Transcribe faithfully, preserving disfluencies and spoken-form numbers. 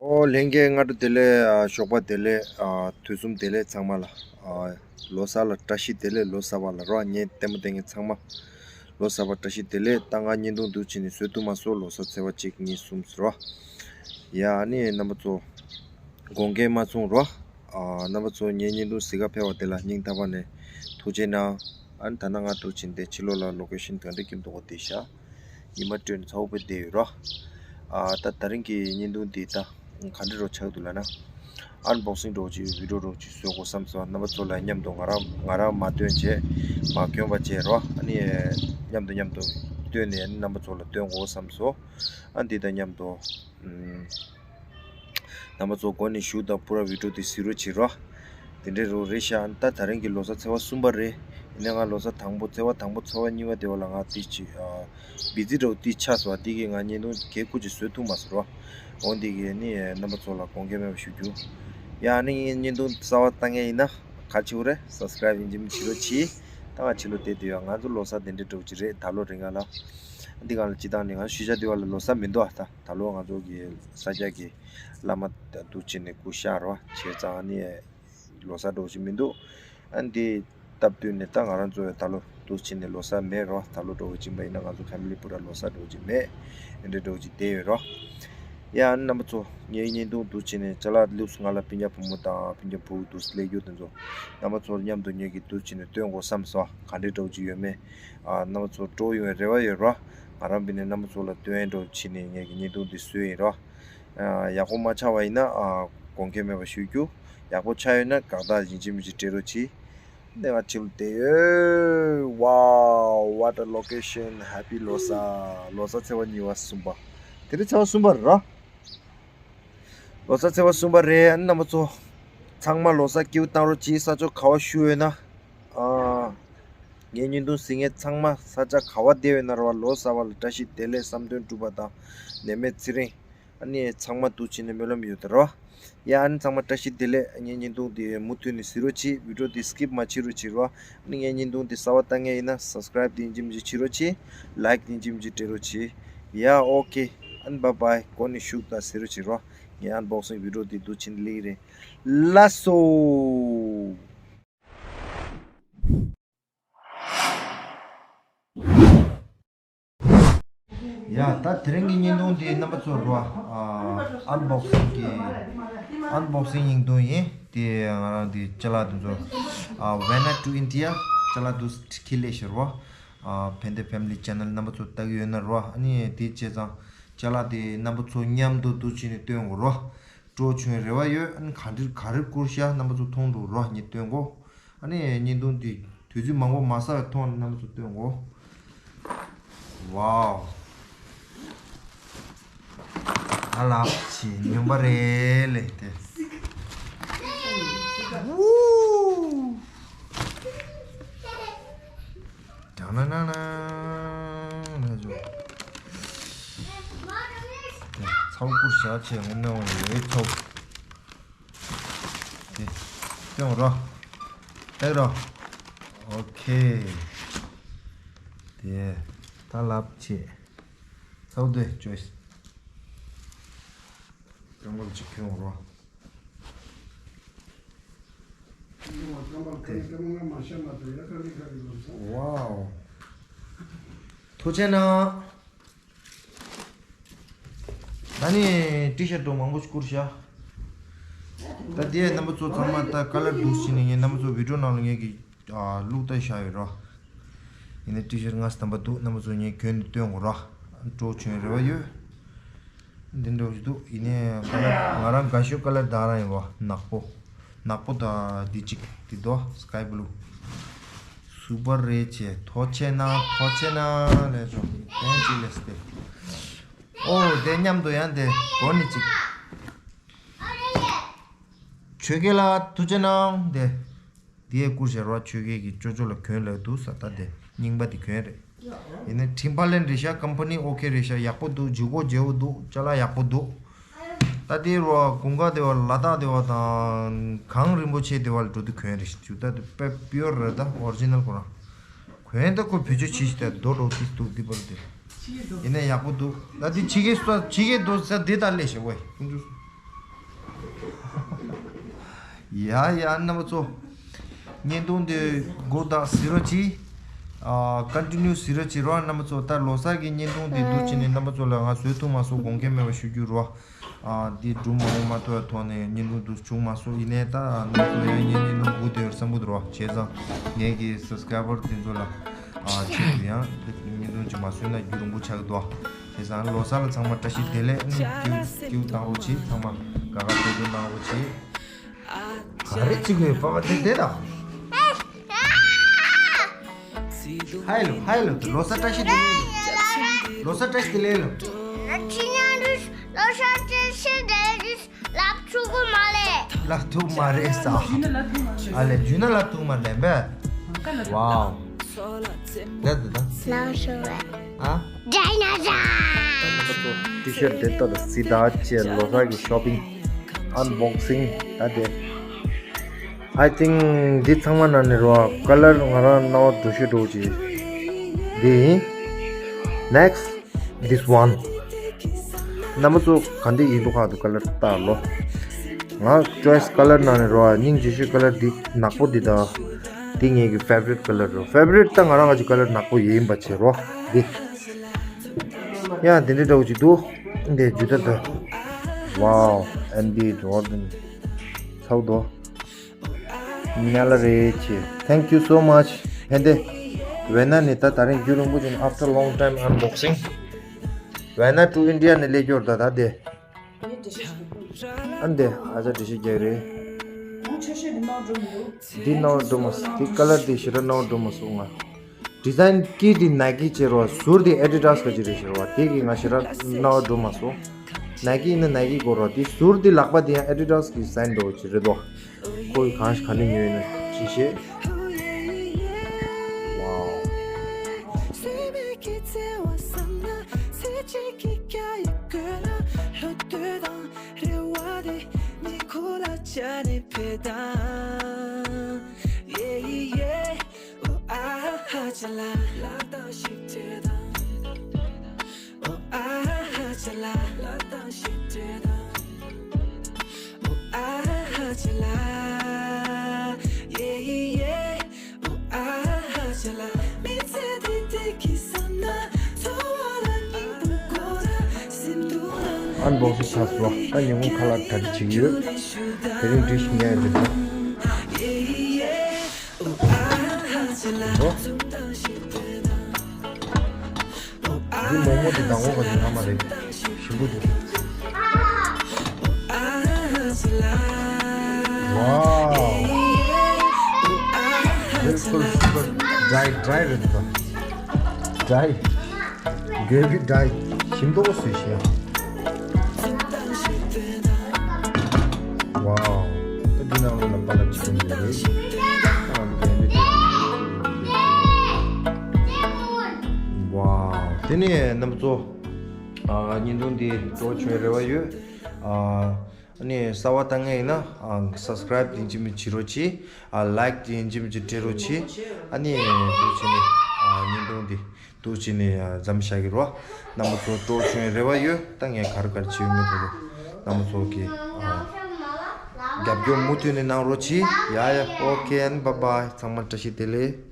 ཨོ་ལྷན་རྒྱས་སྔ་དྲོ་བདེ་ལེགས། ཨ་ཞོགས་པ་བདེ་ལེགས། ཨ་དུས་གསུམ་བདེ་ལེགས་ཚང་མ་ལ། ཨ་ལོ་གསར་ལ་བཀྲ་ཤིས་བདེ་ལེགས། ལོ་གསར་པ་ལ་རོགས་ཉན་ལྟད་མོ་བལྟས་མཁན་ཚང་མ་ལོ་གསར་པ་བཀྲ་ཤིས་བདེ་ལེགས། ད་ང་བརྙན་ཐུང་འདུག་བྱས་ནས་བཟོ་ཐུབ་མ་སོང་། ལོ་གསར་ཚེས་པ་གཅིག་གཉིས་གསུམ་ཟེར་རོ། ཡ་ཨ་ནི་རྣམ་པ་ཚོ་དགོངས་འགལ་མ་ཚོམ་རོ། ཨ་རྣམ་པ་ཚོ་ངའི་བརྙན་ཐུང་གཟིགས་ག་ཕེབས་པ་དེ་ལ་སྙིང་ཐག་པ་ནས་ཐུགས་རྗེ་གནང་། ཨ་ནི་ད་ནང་ང་འདུག་བྱས་ནས་ཕྱི་ལོགས་ལ་ལོ་ཀེ་ཤན་ག་འདྲ་སྐྱིད་མདོག་དེ་ཤག་ཉི་མ་སྤྲོས་ནས་ཚ་བོ་དཔེ་བསྡད་ཡོད་རོ། ཨ་ད་ད་རིང་གི་བརྙན་ཐུང་འདི་ད་ག་འདྲ་རོ་ཆགས་འདུག་ལབ་ན། ཨན་བོག་སིང་འདྲ་བོ་ཅིག་བི་ཌིའོ་འདྲ་བོ་ཅིག་བཟོ་དགོས་བསམ་སོང་། རྣམ་པ་ཚོ་ལ་མཉམ་དུ་ང་རང་ང་རང་མ་སྟོན་བྱས་མ་གྱོན་པ་བྱས་རོ། ཨ་ནི་མཉམ་དུ་མཉམ་དུ་སྟོན་ནས་ཨ་ནི་རྣམ་པ་ཚོ་ལ་སྟོན་དགོས་བསམ་སོང་། ཨ་འདི་དང་མཉམ་དུ་ཨམ། རྣམ་པ་ཚོ་འགོ་ནས་གཞུག་དང་པུ་ར་བི་ཌིའོ་དེ་གཟིགས་རོགས་བྱེད་རོགས། དེ་འདྲའི་རོ་རེད་ཤག་ཨ་ད་ད་རིང་གི་ལོ་གསར་ཚེས་པ་གསུམ་པ་རེད། ཡིན་ནའི་ང་ལོ་གསར་དང་པོ་ཚེས་པ་དང་པོ་ཚེས་པ་གཉིས་པ་དེ་བ་ལ་ང་དེ་ཅི་ཨ་བི་ཛི་འདྲ་བོ་དེ་ཆགས་སོང་། དེ་གིས་ང་བརྙན་ཐུང་གལ་ཁུ་ཅིག་བཟོ་ཐུབ་མ་སོང་རོ། འོ་འདི་གིས་ནི་རྣམ་པ་ཚོ་ལ་དགོངས་འགལ་མེད་པ་ཞུ་རྒྱུ། ཡ་ཨ་ནི་ངའི་བརྙན་ཐུང་གསར་པ་ལྟ་མཁན་ཡིན་ན་ག་ཆེ་བོ་རེད། སབ་སི་ཀ་རའིབ་ཡིན་གཅིག་མིན་གཅིག་བྱེད་རོགས་གྱིས། ད་ང་ཕྱི་ལོགས་བསྡད་དུས་ཡ་ང་ཚོ་ལོ་གསར་དེ་འདྲའི་འདྲ་བོ་ཅིག་རེད། ད་ལོ་རེ་ང་ལ་འདི་གང་ལ་སྤྱི་བཏང་ནས་ང་ཤུལ་བཞག་དེ་བ་ལ་ལོ་གསར་མི་འདུག་ཨ་ད། ད་ལོ་ང་ཚོ་གི་ས་སྐྱ་གི་བླ་མ་འདུག་བྱས་ནས་སྐུ་གཤེགས་རོ་བྱས་ཙང་ནི་ལོ་གསར་འདྲ་བོ་ཅིག་མི་འདུག་ཨ་འདི་སྟབས་བསྟུན་ནས་ད་ང་རང་ཚོ་ད་ལོ་འདུག་བྱས་ནས་ལོ་གསར་མེད་རོ། ད་ལོ་འདྲ་བོ་ཅིག་ཡིན་པ་ཡིན་ན་ང་ཚོ་ཕེ་མི་ལི་པུ་ར་ལོ་གསར་འདྲ་བོ་ཅིག་མེད། འདི་འདྲ་འདྲ་བོ་ཅིག་བསྡད་ཡོད་རོ། ཡ་ཨ་ནི་རྣམ་པ་ཚོ་ངའི་བརྙན་ཐུང་འདུག་བྱས་ནས་ཅ་ལག་ལུགས་སུ་ང་ལ་སྤུན་ཀྱག་བུ་མོ་དང་སྤུན་ཀྱག་བུ་འདུག་སླེབས་རྒྱུ་དེ་ཚོ་རྣམ་པ་ཚོ་མཉམ་དུ་ངེད་ཀྱིས་འདུག་བྱས་ནས་སྟོན་དགོས་བསམ་སོང་། ག་འདྲའི་འདྲ་བོ་ཅིག་ཡོད་མེད། ཨ་རྣམ་པ་ཚོ་སྤྲོ་ཡོང་བའི་རེ་བ་ཡོད་རོ། ང་རང་འབད་ནས་རྣམ་པ་ཚོ་ལ་སྟོན་འདྲ་བོ་བྱས་ནས་ངེད་ཀྱི་བརྙན་ཐུང་འདི་བཟོས་ཡིན་རོ། ཨ་ཡག་པོ་མ་ཆགས་པ་ཡིན་ན་ཨ་དགོངས་འགལ་མེད་པ་ཞུ་རྒྱུ། ཡག་པོ་ཆགས་ཡོད་ན་དགའ་རྟགས་ཡིན་གཅིག་མིན་གཅིག་སྤྲད་རོགས་གྱིས། འདི་ང་ཕྱི་ལོགས་བསྡད་ཡོད། Wow, what a location. Happy ལོ་གསར། ལོ་གསར་ཚེས་པ་གཉིས་པ་གསུམ་པ། དེ་རིང་ཚེས་པ་གསུམ་པ་རེད་རོ། ལོ་གསར་ཚེས་པ་གསུམ་པ་རེད། ཨ་ནི་རྣམ་པ་ཚོ་ཚང་མ་ལོ་གསར་སྐྱིད་པོ་བཏང་རོགས་གྱིས། ས་ཕྱོགས་ག་པར་བཞུགས་ཡོད་ན། ཨ་ངའི་བརྙན་ཐུང་གཟིགས་མཁན་ཚང་མ་ས་ཆ་ག་པར་བསྡད་ཡོད་ན་རེད་བ། ལོ་གསར་པ་ལ་བཀྲ་ཤིས་བདེ་ལེགས། བསམ་དོན་འགྲུབ་པ་དང་ནད་མེད་ཚེ་རིང་། ཨ་ནི་ཚང་མ་འདུག་བྱས་ནས་སྨོན་ལམ་ཡོད་དོ་རོ། ཡ་ཨ་ནི་ཚང་མ་བཀྲ་ཤིས་བདེ་ལེགས། ངའི་བརྙན་ཐུང་དེ་མུ་མཐུད་ནས་གཟིགས་རོགས་གྱིས། བི་ཌིའོ་དེ་སི་ཀིབ་མ་བྱེད་རོགས་གྱིས་རོ། ཨ་ནི་ངའི་བརྙན་ཐུང་དེ་གསར་པ་ལྟ་མཁན་ཡིན་ན་སབ་སི་ཀ་རའིབ་དེ་ཡིན་གཅིག་མིན་གཅིག་བྱེད་རོགས་གྱིས། ལའིཀ་དེ་ཡིན་གཅིག་མིན་གཅིག་སྤྲད་རོགས་གྱིས། ཡ་ཨོ་ཁེ། ཨ་ནི་བཱའི་བཱའི། འགོ་ནས་གཞུག་དང་གཟིགས་རོགས་གྱིས་རོ། ངའི་ཨན་བོག་སིང་བི་ཌིའོ་དེ་འདུག་བྱས་ནས་སླེབས་ཀྱི་རེད། ལགས་སོ། ཡ་ད་དེ་རིང་གི་བརྙན་ཐུང་དེ་རྣམ་པ་ཚོར་རོ། ཨ་ཨན་བོག་སིང་གི་ཨན་བོག་སིང་བརྙན་ཐུང་ཡིན། དེ་ང་རང་དེ་ཅ་ལག་དེ་ཚོ་ཨ་Vena to India ཅ་ལག་དེ་ཚོ་ཁྱེར་སླེབས་ཤག་རོ། ཨ་ཕན་བདེ་ཕེ་མི་ལི་ཅེ་ནལ་རྣམ་པ་ཚོ་ལྟ་གི་ཡོད་ན་རོ། ཨ་ནི་དེ་བྱས་ཙང་ཅ་ལག་དེ་རྣམ་པ་ཚོ་མཉམ་དུ་འདུག་བྱས་ནས་སྟོན་དགོས་རོ། སྤྲོ་བྱུང་རེ་བ་ཡོད། ཨ་ནི་ག་འདྲ་ག་རེ་བསྐུར་ཤག་རྣམ་པ་ཚོ་མཐོང་འདུག་རོ། ངས་སྟོན་གོ། ཨ་ནི་བརྙན་ཐུང་འདི་དུས་ཚོད་མང་པོ་མ་ཟ་བའི་ཐོག་ནས་རྣམ་པ་ཚོ་སྟོན་གོ། ཝའོ། ཨ་ལགས་ཀྱི་ཉུང་པ་རེད་ལེ་དེ། ཝུའུ། ད་ན་ན་ན་ན་ཇོ། ཚ་བོ་བསྐུར་བཞག་བྱས་ངོ་གནོང་ཡོད་ཚོ། དེ་སྟོན་རོགས། སྟེགས་རོགས། ཨོ་ཁེ། དེ་ད་ལབ་བྱས། ཚ་བོ་དེ་ཇོ། སྟོན་གོ་ཅིག་ཁྱོད་རོགས། ཝའོ། ཐུགས་རྗེ་གནང་། ད་ནི་ཊི་ཤར་ཊི་མང་པོ་ཞིག་བསྐུར་ཤག་ད་དེ་རྣམ་པ་ཚོ་ཚང་མ་ད་ཀ་ལར་འདུག་ཟེར་ནས་ངས་རྣམ་པ་ཚོ་བི་ཌིའོ་ནང་ལ་ངས་ཀྱི་ཨ་བླུགས་ད་བཞག་ཡོད་རོ། ཡིན་ནའི་ཊི་ཤར་ཊི་ལྔ་བསམ་པ་འདུག་རྣམ་པ་ཚོ་ངས་གྱོན་ནས་སྟོན་དགོས་རོ། སྤྲོ་བྱུང་རེ་བ་ཡོད། འདི་འདྲ་བོ་ཞིག་འདུག་ཡིན་ནའི་ང་རང་དགའ་ཤོས་ཀ་ལར་ད་རང་ཡིན་པ་ནག་པོ། ནག་པོ་དང་འདི་གཅིག་འདི་དོ་སི་ཀའི་བླུ། སུ་པར་རེད་བྱས། ཐུགས་རྗེ་གནང་། ཐུགས་རྗེ་གནང་། ལས་ཆོག་གཏན་གཅིག་ལས་སྟེ། ཨོ་དེ་མཉམ་དུ་ཡང་དེ་གོ་ནི་གཅིག་ཆོས་རྒྱལ་ལགས་ཐུགས་རྗེ་གནང་དེ། དེ་བསྐུར་བྱས་རོ། ཆོས་རྒྱལ་གྱི་ཅོ་ཅོ་ལ་གྱོན་ལབ་འདུག་ས། ད་དེ་རྙིང་པ་དེ་གྱོན་རེད། ཡིན་ནའི་ཊིམ་བར་ལེན་རེད་ཤག་ཀམ་པ་ནི་ཨོ་ཁེ་རེད་ཤག་ཡག་པོ་འདུག་ལྗིད་ཁོག་བརྗེ་བོ་འདུག་ཅ་ལག་ཡག་པོ་འདུག་ད་དེ་རོ་དགུན་ཁ་དེ་བ་ལ་དྭགས་དེ་བ་དང་གངས་རིན་པོ་ཆེ་དེ་བ་ལ་འགྲོ་དུས་གྱོན་རེད་ཤག་ད་དེ་དཔེ་པིའུར་རེད། ད་ཨོ་རི་ཇི་ནལ་ཁོ་རང་གྱོན། ད་ཁོ་བེད་སྤྱོད་བྱེད་ཤི་ད་རྡོ་འགྲོ་དུས་འདུག་འདི་པར་དེ་ཡིན་ནའི་ཡག་པོ་འདུག་ད་དེ་ཕྱི་རྒྱལ་སོ་ཕྱི་རྒྱལ་རྡོ་ས་དེ་ད་ལས་ཤེ་ཝེ་ཁོང་ཚོ། ཡ་ཡ་རྣམ་པ་ཚོ། བརྙན་ཐུང་འདི་མགོ་དང་གཟིགས་རོགས་གྱིས། ཨ་ཀོན་ཊི་ནིའུ་གཟིགས་རོགས་གྱིས་རོགས་རྣམ་པ་ཚོ། ད་ལོ་གསར་གྱི་བརྙན་ཐུང་འདི་འདུག་བྱས་ནས་རྣམ་པ་ཚོ་ལ་ང་བཟོས་ཐུབ་མ་སོང་། དགོངས་འགལ་མེད་པ་ཞུ་རྒྱུ་རོགས། ཨ་འདི་སྒྲུང་མང་པོ་མ་ཐུབ་པའི་ཐོག་ནས་བརྙན་ཐུང་འདུག་བྱུང་མ་སོང་། ཡིན་ནའི་ད་རྣམ་པ་ཚོ་ཡང་བརྙན་བརྙན་ཐུང་སྒུག་བསྡད་ཡོད་བསམ་གྱི་འདུག་རོགས། བྱས་ཙང་ངེད་ཀྱི་སབ་སི་ཀ་རའེ་བར་དེ་ཚོ་ལ་ཨ་ཆེད་དུ་ཡང་བརྙན་ཐུང་ཅིག་མ་བཟོས་ན་རྒྱུན་རིང་པོ་ཆགས་ཀྱི་འདུག་བྱས་ཙང་ལོ་གསར་ལ་ཚང་མ་བཀྲ་ཤིས་བདེ་ལེགས། ཨ་ནི་སྐྱིད་སྐྱིད་བཏང་རོགས་གྱིས། ཚང་མ་དགའ་དགའ་སྤྲོ་སྤྲོ་གནང་རོགས་གྱིས། ག་རེ་བྱེད་ཀྱི་ཡོད་པ་དེ་དེ་དང་། ཧའི་ལོ་ཧའི་ལོ། ལོ་གསར་བཀྲ་ཤིས་བདེ་ལེགས་ལོ། ལོ་གསར་བཀྲ་ཤིས་བདེ་ལེགས་ལོ། ཁྱེད་རང་ཚོ་ལོ་གསར་བཀྲ་ཤིས་བདེ་ལེགས་ལབ་ཐུབ་ཀྱི་མ་རེད། ལབ་ཐུབ་མ་རེད་ས། རྒྱུས་ན་ལབ་ཐུབ་མ་རེད། ཨ་ལས་རྒྱུས་ན་ལབ་ཐུབ་མ་རེད་པས། ཝའོ། ད་ད་ད། ལགས་སོ། ཨ། ཌའི་ནོ་སར། ཊི་ཤར་དེ་ལྟར་སི་ད་ཅེ་ལོ་གསར་གྱི་ཤོ་པིང་ཨན་བོག་སིང་ད་དེ། I think འདི་ཚང་མ་ནང་ནས་རོ་ཀ་ལར་ང་རང་རྣ་བ་འགྲོ་ཤོས་འགྲོ་ཅིག་འདི་ཡིན། Next this one. རྣམ་པ་ཚོ་ག་འདི་ཡིན་འདུག་ཁག་འདུག་ཀ་ལར་ལྟ་ལོ། ང་ཅོའི་སི་ཀ་ལར་ནང་ནས་རོ་སྙིང་རྗེ་ཤོས་ཀ་ལར་འདི་ནག་པོ་འདི་དང་། འདི་ངེད་ཀྱི་ཕེ་ཝ་རིཊ་ཀ་ལར་རོ། ཕེ་ཝ་རིཊ་ད་ང་རང་ང་ཅི་ཀ་ལར་ནག་པོ་ཡིན་པ་བྱེད་རོ། འདི་ཡང་འདི་འདྲའི་འདྲ་བོ་ཅིག་འདུག་འདི་ཇུ་ད་ད། Wow, and the Jordan. ཚའོ་དོ། ཉ་ལ་རེ་ཆེ། Thank you so much. ཧེ་འདི། ཝེ་ན་ནི་ད་ད་རིང་རྒྱུན་རིང་པོ་ཅིག་after long time unboxing. ཝེ་ན to India ནི་ལས་སྐྱོར་ད་ད་དེ། ཨ་འདི་ཨ་ཅག་འདྲི་ཤེས་རྒྱག་རེད། འདི་ནའོ་འགྲོ་མ་སོང་། འདི་ཀ་ལར་འདི་ཞེ་དྲག་ནའོ་འགྲོ་མ་སོང་ང་། ཌི་ཛའིན་ཀི་འདི་ནའི་ཀི་བྱེད་རོགས། ཟུར་འདི་ཨེ་ཌི་ཌཱས་ག་ཅིག་རེད་ཤེས་རོགས། དེ་གི་ང་ཞེ་དྲག་ནའོ་འགྲོ་མ་སོང་། ནའི་ཀི་ཡིན་ན་ནའི་ཀི་དགོས་རོགས། དེ་ཟུར་འདི་ལག་པ་འདི་ཡང་ཨེ་ཌི་ཌཱས་གི་ཌི་ཛའིན་འགྲོ་ཅིག་རེད་དོ། ཁོ་གི་གང་ཞིག་ག་ནས་ཉོས་ཡིན་ན་ཅི་ཤེས། ཝའོ། ཨན་བོག་སི་ཚར་སོང་། ད་ཉིན་མོ་ཁ་ལག་གྲ་སྒྲིག་བྱེད་ཀྱི་ཡོད། དེ་རིང་བཀྲ་ཤིས་ཉལ་ཡོད་འདུག་འོ། འདི་མོག་མོག་འདི་དང་པོ་ག་ཚོད་ལྷག་མ་རེད། ཞིམ་པོ་འདུག Wow. Very cool, super dry, dry རེད་འདུག dry. འགྱོད་པའི་སྒྲ་ཞིམ་མདོག་བཟོས་ཤིང་། ཝའོ། ད་འདི་ནང་ལོགས་ལ་པ་ལགས་ཅིག་ཡོད་རེད། ཨ་འདི་འདི་ཝའོ། དེ་ནས་རྣམ་པ་ཚོ། ཨ་བརྙན་ཐུང་འདི་སྤྲོ་བྱུང་རེ་བ་ཡོད། ཨ་ནི་གསར་པ་ལྟ་མཁན་ཡིན་ན་ཨ་སབ་སི་ཀ་རའིབ་ཡིན་གཅིག་མིན་གཅིག་བྱེད་རོགས་གྱིས། ཨ་ལའིཀ་ཡིན་གཅིག་མིན་གཅིག་སྤྲད་རོགས་གྱིས། ཨ་ནི་འདུག་བྱས་ནས་ཨ་བརྙན་ཐུང་འདི་འདུག་བྱས་ནས་ཨ་མཚམས་བཞག་གི་རོགས། རྣམ་པ་ཚོ་སྤྲོ་བྱུང་རེ་བ་ཡོད། ད་ངས་ག་རེ་ག་རེ་བྱས་ཡོད་མེད་དེ་ཚོ་རྣམ་པ་ཚོ་གིས་ཨ་རྒྱབ་སྐྱོར་མུ་མཐུད་ནས་གནང་རོགས་གྱིས། ཡ་ཡ། ཨོ་ཁེ། ཨན་བྷའི་བྷའི། ཚང་མ་བཀྲ་ཤིས་བདེ་ལེགས།